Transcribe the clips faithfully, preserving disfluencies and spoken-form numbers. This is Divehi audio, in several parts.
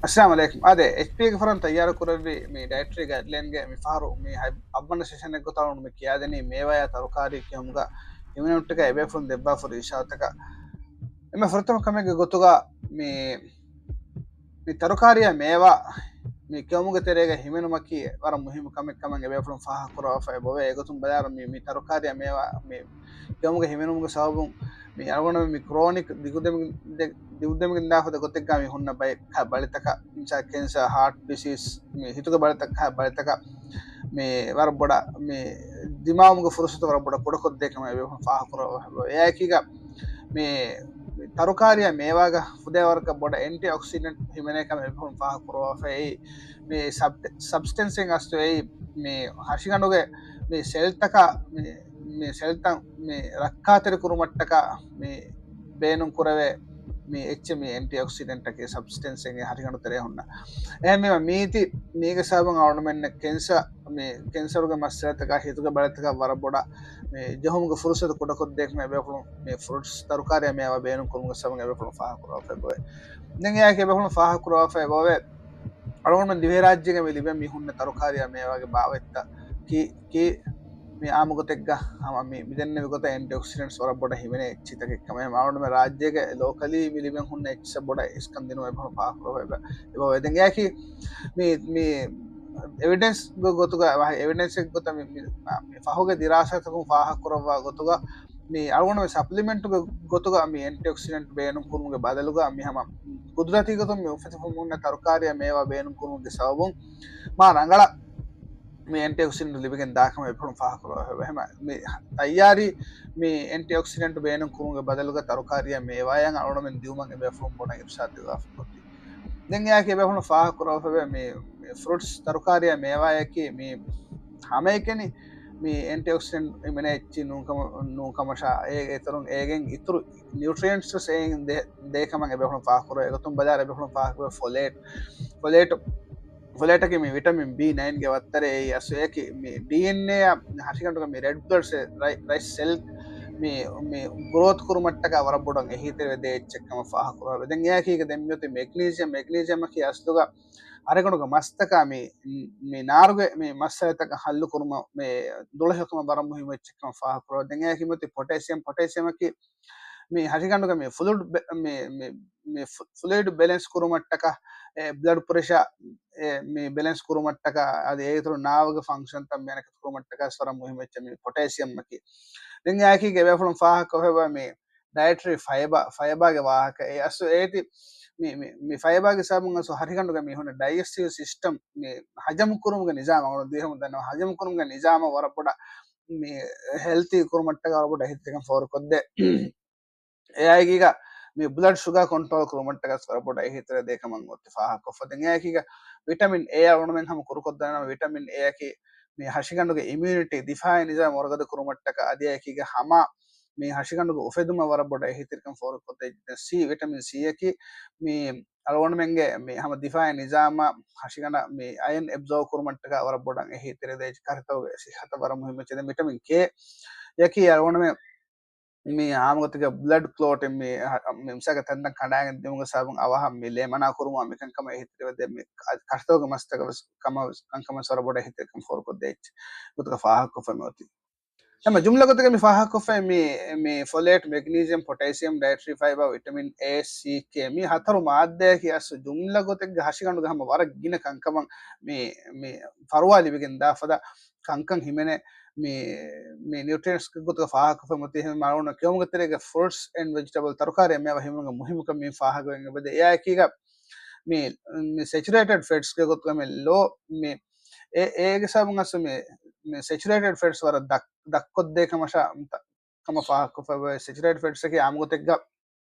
އައްސަލާމު ޢަލައިކުމް. އާދެ، އެޗްޕީގެ ފަރާތުން ތައްޔާރު ކުރެއްވި މި ޑައެޓްރީ ގައިޑްލައިންގެ މި ފަހަރު މި ހަތް އަށްވަނަ ސެޝަނެއްގެ ގޮތަށް އަޅުގަނޑު މި ކިޔާދެނީ މޭވާޔާ ތަރުކާރީ ކެއުމުގަ ހިމެނުމަށްޓަކައި އެބޭފުޅުން ދެއްވާފަ ހުރި އިޝާރާތަކަށް. އެންމެ ފުރަތަމަ ކަމެއްގެ ގޮތުގަ މި، މި ތަރުކާރީއާ މޭވާ މި ކެއުމުގެ ތެރޭގަ ހިމެނުމަކީ ވަރަށް މުހިއްމު ކަމެއް ކަމަށް އެބޭފުޅުން ފާހަގަކުރައްވާފައި އެބައޮވޭ. އެގޮތުން ބަލާއިރު މި، މި ތަރުކާރީއާ މޭވާ މި ކެއުމުގެ ހިމެނުމުގެ ސަބަބުން މި އަޅުގަނޑު މި ކްރޯނިކް ދިގުދެމި-، ދެ-، ދިގުދެމިގެން ދާފަދަ ގޮތެއްގަ މި ހުންނަ ބައެއް ކަ-، ބަލިތަކަށް، މިސާ ކެންސާ، ހާޓް ޑިސީސް، މި ހިތުގެ ބަލިތަކަށް، ބަލިތަކަށް މި ވަރަށް ބޮޑަށް މި ދިމާވުމުގެ ފުރުސަތު ވަރަށް ބޮޑަށް ކުޑަކޮށްދޭ ކަމަށް އެބޭފުޅުން ފާހަގަކުރައްވާ. އެއާއެކީގަ މި، މި ތަރުކާރީއާ މޭވާގަ ފުދޭވަރަކަށް ބޮޑަށް އެންޓިއޮކްސިޑެންޓް ހިމެނޭ ކަމަށް އެބޭފުޅުން ފާހަގަކުރައްވާފައި. މި ސަބް-، ސަބްސްޓެންސެއް އަސްލު އެއީ މި ހަށިގަނޑުގެ މި ސެލްތަކަށް މި، މި ސެލްތައް މި ރައްކާތެރި ކުރުމަށްޓަކާ މި ބޭނުން ކުރެވޭ މި އެއްޗެއް މި އެންޓިއޮކްސިޑެންޓަކީ ސަބްސްޓެންސެއް ހަށިގަނޑު ތެރޭ ހުންނަ. އެހެންވީމަ މީތި މީގެ ސަބަބުން އަޅުގަނޑުމެންނަށް ކެންސަ، މި ކެންސަރުގެ މައްސަލަތަކާ ހިތުގެ ބަލިތަކަށް ވަރަށް ބޮޑަށް މި ޖެހުމުގެ ފުރުސަތު ކުޑަކޮށްދޭ ކަމަށް އެބޭފުޅުން މި ފްރޫޓްސް ތަރުކާރީ މޭވާ ބޭނުން ކުރުމުގެ ސަބަބުން އެބޭފުޅުން ފާހަގަކުރައްވާފައި އެބައޮވޭ. ދެން އެއާއެކީ އެބޭފުޅުން ފާހަގަކުރައްވާފައި އެބައޮވޭ. އަޅުގަނޑުމެން ދިވެހިރާއްޖޭގަ މި ލިބޭ މި ހުންނަ ތަރުކާރީ މޭވާގެ ބާވަތްތައް ކީ، ކީ މި އާއްމު ގޮތެއްގަ ހަމަ މި، މި ދެންނެވި ގޮތަށް އެންޓިއޮކްސިޑެންޓްސް ވަރަށް ބޮޑަށް ހިމެނޭ އެއްޗިތަކެއް ކަމަށް. އެހެން އަޅުގަނޑުމެން ރާއްޖޭގެ ލޯކަލީ މި ލިބެން ހުންނަ އެއްޗިއްސަށް ބޮޑަށް އިސްކަން ދިނުމަށް އެބޭފުޅުން ފާހަގަކުރައްވާފައި އެބައޮވޭ. ދެން އެއާއެކީ މި، މި އެވިޑެންސް ގޮ-، ގޮތުގަ، އެވިޑެންސެއް ގޮތަށް މި، މި، މި ފަހުގެ ދިރާސާތަކުން ފާހަގަކުރައްވާ ގޮތުގަ މި އަޅުގަނޑުމެން ސަޕްލިމެންޓުގެ ގޮތުގަ މި އެންޓިއޮކްސިޑެންޓް ބޭނުން ކުރުމުގެ ބަދަލުގަ މި ހަމަ ގުދުރަތީ ގޮތުން މި އުފެދިފަ ހުންނަ ތަރުކާރީ މޭވާ ބޭނުން ކުރުމުގެ ސަބަބުން މާ ރަނގަޅަށް މި އެންޓިއޮކްސިޑެންޓް ލިބިގެން ދާކަމަށް އެބޭފުޅުން ފާހަގަކުރައްވާފައި. އެހެން މި ތައްޔާރީ މި އެންޓިއޮކްސިޑެންޓް ބޭނުން ކުރުމުގެ ބަދަލުގަ ތަރުކާރީ މޭވާއަށް އަޅުގަނޑުމެން ދިއުމަށް އެބޭފުޅުން ބޮޑަށް އިރުޝާދު ދެއްވާފަ ކޮށްދީ. ދެން އެއާއެކީ އެބޭފުޅުން ފާހަގަކުރައްވާފައި މި، މި ފްރޫޓްސް ތަރުކާރީ މޭވާއަކީ މި ހަމައެކަނި މި އެންޓިއޮކްސިޑެންޓް ހިމެނޭ އެއްޗިހި ނޫންކަމަ-، ނޫންކަމަށާ އޭގެ އިތުރުން އޭގެން އިތުރު ނިއުޓްރިއެންޓްސް ވެސް އެއިން ދޭ، ދޭ ކަމަށް އެބޭފުޅުން ފާހަގަކުރައްވާ. އެގޮތުން ބަލާއިރު އެބޭފުޅުން ފާހަގަކުރައްވާ ފޮލޭޓް، ފޮލޭޓް، ފޮލޭޓަކީ މި ވިޓަމިން ބީ ނައިންގެ ވައްތަރެއް. އެއީ އަސްލު އެއަކީ މި ޑީއެންއޭއަށް ހަށިގަނޑުގެ މި ރެޑް ބްލަޑް ސެލް، ރައި-، ރައިޓް ސެލް މި، މި ގްރޯތް ކުރުމަށްޓަކާ ވަރަށް ބޮޑަށް އެހީތެރިވެދޭ އެއްޗެއް ކަމަށް ފާހަގަކުރައްވާ. ދެން އެއާއެކީގަ ދެން މިއޮތީ މެގްނީޝިއަމް، މެގްނީޝިއަމްއަކީ އަސްލުގަ ހަށިގަނޑުގެ މަސްތަކާ މި، މި ނާރުގެ މި މައްސަލަތަކަށް ހައްލު ކުރުމަށް މި ދުޅަހެޔޮކަމަށް ވަރަށް މުހިއްމު އެއްޗެއް ކަމަށް ފާހަގަކުރައްވާ. ދެން އެއާއެކީ މިއޮތީ ޕޮޓޭޝިއަމް، ޕޮޓޭޝިއަމްއަކީ މި ހަށިގަނޑުގެ މި ފްލުއިޑް ބެ-، މި، މި، މި ފް-، ފްލުއިޑް ބެލެންސް ކުރުމަށްޓަކާ، އެ، ބްލަޑް ޕްރެޝާ، އެ، މި ބެލެންސް ކުރުމަށްޓަކާ، އަދި އޭގެ އިތުރުން ނާވުގެ ފަންކްޝަންތައް މެނަކެތު ކުރުމަށްޓަކާ ވަރަށް މުހިއްމު އެއްޗެއް މި ޕޮޓޭޝިއަމްއަކީ. ދެން އެއާއެކީގަ އެބޭފުޅުން ފާހަގަކޮށްފައިވާ މި ޑައެޓްރީ ފައިބާ، ފައިބާގެ ވާހަކަ އެ އަސްލު އޭތި މި، މި، މި ފައިބާގެ ސަބަބުން އަސްލު ހަށިގަނޑުގެ މި ހުންނަ ޑައިޖެސްޓިވް ސިސްޓަމް މި ހަޖަމް ކުރުމުގެ ނިޒާމް އަޅުގަނޑު ދިވެހިން ދަންނަވާ ހަޖަމް ކުރުމުގެ ނިޒާމަށް ވަރަށް ބޮޑަށް މި ހެލްތީ ކުރުމަށްޓަކާ ވަރަށް ބޮޑަށް އެހީތެރިކަން ފޯރުކޮށްދޭ. އެއާއެކީގަ މި ބްލަޑް ޝުގާ ކޮންޓްރޯލް ކުރުމަށްޓަކަސް ވަރަށް ބޮޑަށް އެހީތެރިވެދޭ ކަމަށް އޮތީ ފާހަގަކޮށްފަ. ދެން އެއާއެކީގަ ވިޓަމިން އޭ އަޅުގަނޑުމެން ހަމަ ކުރުކޮށްދަންނަވާ ވިޓަމިން އޭއަކީ މި ހަށިގަނޑުގެ އިމިއުނިޓީ، ދިފާއީ ނިޒާމް ވަރުގަދަ ކުރުމަށްޓަކާ އަދި އެއާއެކީގަ ހަމަ މި ހަށިގަނޑުގެ އުފެދުމަށް ވަރަށް ބޮޑަށް އެހީތެރިކަން ފޯރުކޮށްދޭ. ސީ، ވިޓަމިން ސީއަކީ މި އަޅުގަނޑުމެންގެ މި ހަމަ ދިފާއީ ނިޒާމަށް ހަށިގަނޑަށް މި އަޔަން އެބްޒޯވް ކުރުމަށްޓަކާ ވަރަށް ބޮޑަށް އެހީތެރިވެދޭ ކަށިތަކުގެ ސިއްހަތަށް ވަރަށް މުހިއްމު އެއްޗެއް. ދެން ވިޓަމިން ކޭ އަކީ އަޅުގަނޑުމެން މި އާއްމުގޮތުގަ ބްލަޑް ކްލޯޓިން މި ހަ-، މި މިސާލަކަށް ތަންތަން ކަނޑާގެން ދިއުމުގެ ސަބަބުން އަވަހަށް މި ލޭމަނާ ކުރުމާ މިކަންކަމަށް އެހީތެރިވެދޭ މި ކަ-، ކަށިތަކުގެ މަސްތަކަށް ވެސް ކަމަށް ވެސް ކަންކަމަށް ވަރަށް ބޮޑަށް އެހީތެރިކަން ފޯރުކޮށްދޭ އެއްޗެއް ގޮތުގަ ފާހަގަކޮށްފަ މި އޮތީ. ހަމަ ޖުމްލަ ގޮތުގަ މި ފާހަގަކޮށްފައި މި، މި ފޮލޭޓް، މެގްނީޝިއަމް، ޕޮޓޭޝިއަމް، ޑައެޓްރީ ފައިބާ، ވިޓަމިން އޭ، ސީ، ކޭ މި ހަތަރު މާއްދާއަކީ އަސްލު ޖުމްލަ ގޮތެއްގަ ހަށިގަނޑުގެ ހަމަ ވަރަށް ގިނަ ކަންކަމަށް މި، މި ފަރުވާ ލިބިގެން ދާ ފަދަ ކަންކަން ހިމެނޭ މި، މި ނިއުޓްރިއެންޓްސްގެ ގޮތުގަ ފާހަގަކޮށްފަ މިއޮތީ. އެހެންވީމަ އަޅުގަނޑު ކެއުމުގެ ތެރޭގަ ފްރޫޓްސް އެންޑް ވެޖިޓަބަލް ތަރުކާރީ މޭވާ ހިމެނުމުގެ މުހިއްމުކަން މި ފާހަގަވެގެން އެބަދޭ. އެއާއެކީގަ މި، މި ސެޗުރޭޓެޑް ފެޓްސްގެ ގޮތުގަ މި ލޯ މި އެ، އޭގެ ސަބަބުން އަސްލު މި، މި ސެޗުރޭޓެޑް ފެޓްސް ވަރަށް ދަށް-، ދަށްކޮށްދޭ ކަމަށާ، ކަމަށް ފާހަގަކޮށްފައި. ސެޗުރޭޓެޑް ފެޓްސްއަކީ އާއްމުގޮތެއްގަ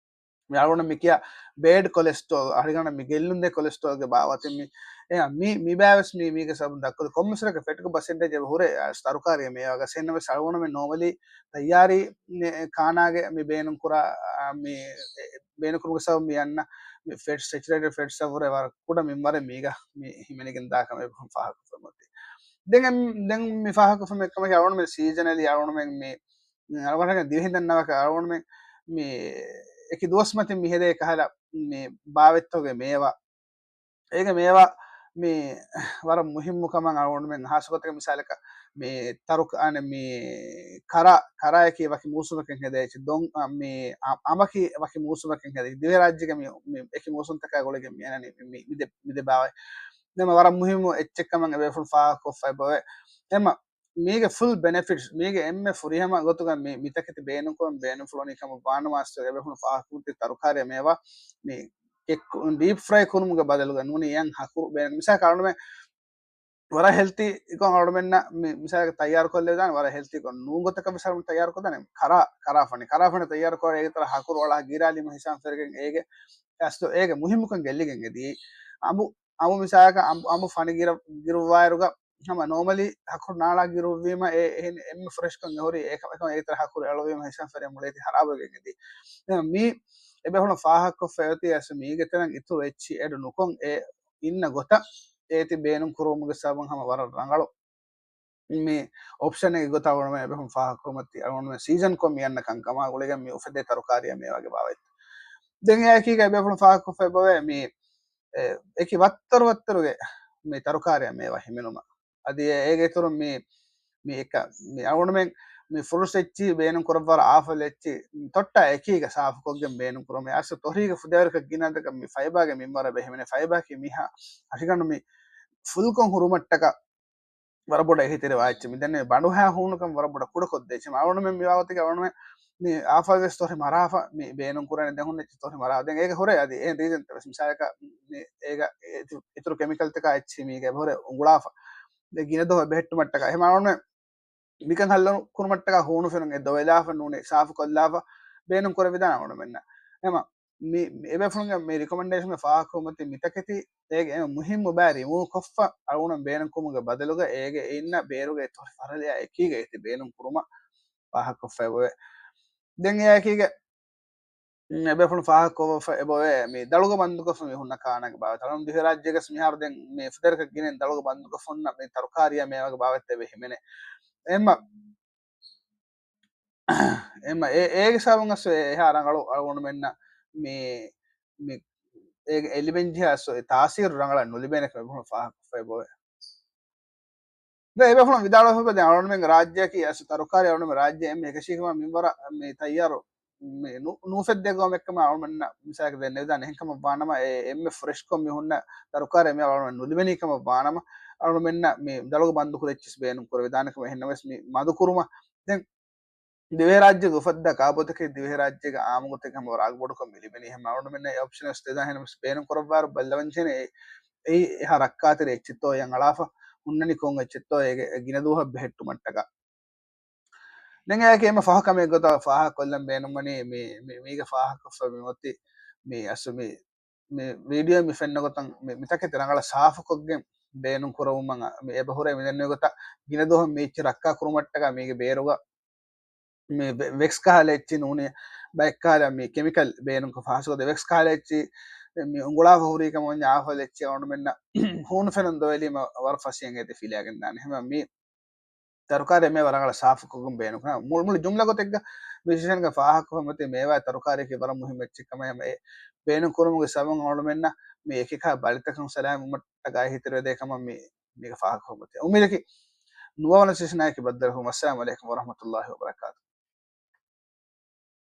މި އަޅުގަނޑަށް މި ކިޔާ ބޭޑް ކޮލެސްޓްރޯލް، ހަށިގަނޑަށް މި ގެއްލުންދޭ ކޮލެސްޓްރޯލްގެ ބާވަތެއް މި، އެ، މި، މި ބާވެސް މި، މީގެ ސަބަބުން ދަށްކޮށް ކޮންމެސް ވަރަކަށް ފެޓްގެ ޕަސެންޓޭޖް އެބަ ހުރޭ، އަ، ތަރުކާރީ މޭވާގަ އެހެންނަމަވެސް އަޅުގަނޑުމެން ނޯމަލީ ތައްޔާރީ ކާނާގެ މި ބޭނުންކުރާ، އަ، މި، އެ، ބޭނުންކުރުމުގެ ސަބަބުން މި އަންނަ މި ފެޓްސް، ސެޗުރޭޓެޑް ފެޓްސް އަށްވުރެ ވަރަށް ކުޑަ މިންވަރެއް މީގަ މި ހިމެނިގެން ދާ ކަމަށް އެބަ ފާހަގަކޮށްފަ މިއޮތީ. ދެން އެ، ދެން މި ފާހަގަކޮށްފަ މި ކަމަކީ އަޅުގަނޑުމެން ސީޒަނަލީ އަޅުގަނޑުމެން މި އަޅުގަނޑުމެން ދިވެހިން ދަންނަވާކަށް އަޅުގަނޑުމެން މި އެކި ދުވަސް މަތިން މި ހެދޭ ކަހަލަ މި ބާވަތްތަކުގެ މޭވާ. އޭގެ މޭވާ މި ވަރަށް މުހިއްމު ކަމަށް އަޅުގަނޑުމެން ހާއްސަ ގޮތަކަށް މިސާލަކަށް މި ތަރުކ-، އަނެ މި ކަރާ، ކަރާއަކީ ވަކި މޫސުމަކަށް ހެދޭ އެއްޗެއް. ދޮން، އަ، މި އަ-، އަނބަކީ ވަކި މޫސުމަކަށް ހެދޭ. ދިވެހިރާއްޖޭގެ މި، މި އެކި މޫސުންތަކާ ގުޅިގެން މި އަންނަނީ މި، މި ދެ، މި ދެ ބާވަތް. ދެން ވަރަށް މުހިއްމު އެއްޗެއް ކަމަށް އެބޭފުޅުން ފާހަގަކޮށްފަ އެބަވޭ. އެމަ މީގެ ފުލް ބެނެފިޓްސް، މީގެ އެންމެ ފުރިހަމަ ގޮތުގަ މި، މިތަކެތި ބޭނުންކުރަން ބޭނުންފުޅުވަނީ ކަމަށް ވާނަމަ އަސްލު އެބޭފުޅުން ފާހަގަކޮށްދިން ތަރުކާރީ މޭވާ މި ކެއްކު-، ޑީޕް ފްރައި ކުރުމުގެ ބަދަލުގަ ނޫނީ އެއަށް ހަކުރު ބޭނުން. މިސާލަކަށް އަޅުމެ ވަރަށް ހެލްތީކޮށް އަޅުމެންނަށް މި، މިސާލަކަށް ތައްޔާރު ކޮށްލެވިދާނެ، ވަރަށް ހެލްތީކޮށް ނޫން ގޮތަކަށް ވެސް އަޅުމެން ތައްޔާރު ކޮށްދާނެ. ކަރާ، ކަރާފަނި، ކަރާފަނި ތައްޔާރު ކޮށް އޭގެ ތެރޭ ހަކުރު އަޅާ ގިރާލީމަ ހިސާބު ފެށިގެން އޭގެ އަސްލު އޭގެ މުހިއްމުކަން ގެއްލިގެން އެދި. އަނބު، އަނބު މިސާލަކަށް އަނބު، އަނބު ފަނި ގިރަ-، ގިރުއްވާއިރުގަ ހަމަ ނޯމަލީ ހަކުރު ނާޅާ ގިރުއްވީމަ އެ އެހެން އެންމެ ފްރެޝްކަން އެހުރީ އެކަ-، އެކަމަ އޭތަރ ހަކުރު އެޅުވީމަ ހިސާބު ފެށި މުޅިއެތި ހަރާބުވެގެން އެދި. ދެން މީ އެބޭފުޅުން ފާހަގަކޮށްފަ އޮތީ އަސް މީގެ ތެރެއިން އިތުރު އެއްޗި އެޑް ނުކޮށް އެ އިންނަ ގޮތަށް އޭތި ބޭނުން ކުރުވުމުގެ ސަބަބުން ހަމަ ވަރަށް ރަނގަޅު މި އޮޕްޝަނެއްގެ ގޮތަށް އަޅުގަނޑުމެން އެބޭފުޅުން ފާހަގަކުރުމަތީ އަޅުގަނޑުމެން ސީޒަންކޮށް މި އަންނަ ކަންކަމާ ގުޅިގެން މި އުފެދޭ ތަރުކާރީ މޭވާގެ ބާވަތް. ދެން އެއާއެކީގަ އެބޭފުޅުން ފާހަގަކޮށްފަ އެބަވޭ މި އެ، އެކި ވައްތަރު ވައްތަރުގެ މި ތަރުކާރީ މޭވާ ހިމެނުމަށް. އަދި އެ، އޭގެ އިތުރުން މި، މި އެކަ-، މި އަޅުގަނޑުމެން މި ފުރުސް އެއްޗި ބޭނުން ކުރައްވާ އާފަލް އެއްޗި ތޮއްޓާ އެކީގަ ސާފުކޮށްގެން ބޭނުން ކުރުމެ. އަސް ތޮށީގެ ފުދޭވަރަކަށް ގިނަ އަދަދަކަށް މި ފައިބާގެ މިންވަރަށް ބެހެމެނެ. ފައިބާއަކީ މިހާ ހަށިގަނޑު މި ފުލްކޮށް ހުރުމަށްޓަކާ ވަރަށް ބޮޑަށް އެހީތެރިވާ އެއްޗެއް. މި ދެންނެވި ބަނޑުހާ ހޫނުކަން ވަރަށް ބޮޑަށް ކުޑަކޮށްދޭ އެއްޗެއް. އަޅުގަނޑުމެން މި ވާގޮތެއްގަ އަޅުގަނޑުމެން މި އާފަލް ވެސް ތޮށި މަރާފަ މި ބޭނުން ކުރާނެ ދެން ހުންނަ އެއްޗެއް ތޮށި މަރާ. ދެން އޭގެ ހުރޭ އަދި އެހެން ރީޒަންތައް ވެސް މިސާލަކަށް މި އޭގަ އިތު-، އިތުރު ކެމިކަލްތަކާ އެއްޗި މީގެ ހުރެ އުނގުޅާފަ. ދެ ގިނަ ދުވަހަށް ބެހެއްޓުމަށްޓަކާ. އެހެން އަޅުގަނޑުމެން މިކަން ހައްލު ކުރުމަށްޓަކާ ހޫނު ފެނުން އެ ދޮވެލާފަ ނޫނީ ސާފު ކޮށްލާފަ ބޭނުން ކުރެވިދާނެ އަޅުގަނޑުމެންނަށް. އެމަ މި، މި އެބޭފުޅުންގެ މި ރިކޮމެންޑޭޝަންގެ ފާހަގަކުރުމަތީ މިތަކެތި އޭގެ އެންމެ މުހިއްމު ބައި ރިމޫވް ކޮށްފަ އަޅުގަނޑު ބޭނުން ކުރުމުގެ ބަދަލުގަ އޭގެ އެ އިންނަ ބޭރުގެ ތޮށި ފަރަލެއާ އެކީގަ އޭތި ބޭނުން ކުރުމަށް ފާހަގަކޮށްފައި އޮވޭ. ދެން އެއާއެކީގަ އެބޭފުޅުން ފާހަގަކޮށްފަ އެބައޮވޭ މި ދަޅުގަ ބަންދުކޮށްފަ މި ހުންނަ ކާނާގެ ބާވަތް. އަޅުގަނޑު ދިވެހިރާއްޖޭގަސް މިހާރު ދެން މި ފުދޭވަރަކަށް ގިނައިން ދަޅުގަ ބަންދުކޮށްފަ ހުންނަ މި ތަރުކާރީ މޭވާގެ ބާވަތްތައް އެބަ ހިމެނޭ. އެމަ އެމަ އޭ، އޭގެ ސަބަބުން އަސް އެ، އެހާ ރަނގަޅު އަޅުގަނޑުމެންނަށް މި، މި އޭގެ އެ ލިބެންޖެހޭ އަސް އެ ތާސީރު ރަނގަޅަށް ނުލިބޭނެ ކަމަށް އެބޭފުޅުން ފާހަގަކޮށްފައި އެބައޮވޭ. ދެން އެބޭފުޅުން ވިދާޅުވެފަ ދެން އަޅުގަނޑުމެންގެ ރާއްޖެއަކީ އަސް ތަރުކާރީ އަޅުގަނޑުމެން ރާއްޖެ އެންމެ އެކަށީގެންވާ މިންވަރަށް މި ތައްޔާރު މި ނު-، ނޫފެއްދޭ ގައުމެއްކަމަށް އަޅުގަނޑުމެންނަށް މިސާލަކަށް ދެންނެވިދާނެ. އެހެންކަމަށް ވާނަމަ އެ އެންމެ ފްރެޝްކޮށް މި ހުންނަ ތަރުކާރީ މޭވާ އަޅުގަނޑުމެން ނުލިބެނީ ކަމަށް ވާނަމަ އަޅުގަނޑުމެންނަށް މި ދަޅުގަ ބަންދުކުރި އެއްޗިސް ބޭނުން ކުރެވިދާނެ ކަމަށް. އެހެންނަމަވެސް މި މަދުކުރުމަށް ދެން ދިވެހިރާއްޖޭގަ އުފައްދާ ކާބޯތަކެއް ދިވެހިރާއްޖޭގަ އާއްމުގޮތެއް ހަމަ ވަރަށް ބޮޑުކޮށް މި ލިބެނީ. ހަމަ އަޅުގަނޑުމެންނަށް އެ އޮޕްޝަން ވެސް ދެދާނެ. އެހެންނަމަވެސް ބޭނުން ކުރައްވާއިރު ބައްލަވަންޖެހޭނެ އެއީ އެހާ ރައްކާތެރި އެއްޗެއްތޯ އެއަށް އަޅާފަ ހުންނަނީ ކޮން އެއްޗެއްތޯ އޭގެ ގިނަ ދުވަހަށް ބެހެއްޓުމަށްޓަކާ. ދެން އެއާއެކީ އެންމެ ފަހު ކަމެއް ގޮތަށް ފާހަގަކޮށްލަން ބޭނުންވަނީ މި، މި، މީގަ ފާހަގަކޮށްފަ މި އޮތީ މި އަސްލު މި، މި ވީޑިއޯ މި ފެންނަ ގޮތަށް މި، މިތަކެތި ރަނގަޅަށް ސާފުކޮށްގެން ބޭނުން ކުރައްވުމަށް މި އެބަހުރޭ. މި ދެންނެވި ގޮތަށް ގިނަ ދުވަހު މި އެއްޗެއް ރައްކާ ކުރުމަށްޓަކާ މީގެ ބޭރުގަ މި ވެ-، ވެކްސް ކަހަލަ އެއްޗި ނޫނީ ބައެއް ކަހަލަ މި ކެމިކަލް ބޭނުންކޮށް ފަހަސް ގޮތެއް ވެކްސް ކަހަލަ އެއްޗި މި އުނގުޅާފަ ހުރީ ކަމަށް ވަންޏާ އާފަލް އެއްޗި އަޅުގަނޑުމެންނަށް ހޫނު ފެނުން ދޮވެލީމަ ވަރަށް ފަސޭހައިން އޭތި ފިލާގެން ދާނެ. ހަމަ މި ތަރުކާރީ މޭވާ ރަނގަޅަށް ސާފުކޮށްގެން ބޭނުން ކުރާ. މުޅި، މުޅި ޖުމްލަ ގޮތެއްގަ މި ސިސްޓަމްގަ ފާހަގަކޮށްފަ މިއޮތީ މޭވާ ތަރުކާރީއަކީ ވަރަށް މުހިއްމު އެއްޗެއް ކަމަށް. ހަމަ އެ ބޭނުން ކުރުމުގެ ސަބަބުން އަޅުގަނޑުމެންނަށް މި އެކިކާ ބަލިތަކުން ސަލާމަތްވުމަށްޓަކާ އެހީތެރިވެދޭ ކަމަށް މި، މީގަ ފާހަގަކޮށްފަ އޮތީ. އުއްމީދަކީ ނުވަވަނަ ސިސްޓަމަކީ ބައްދަލުވުން. އައްސަލާމު ޢަލައިކުމް ވަރަޙްމަތުﷲި ވަބަރަކާތުހު.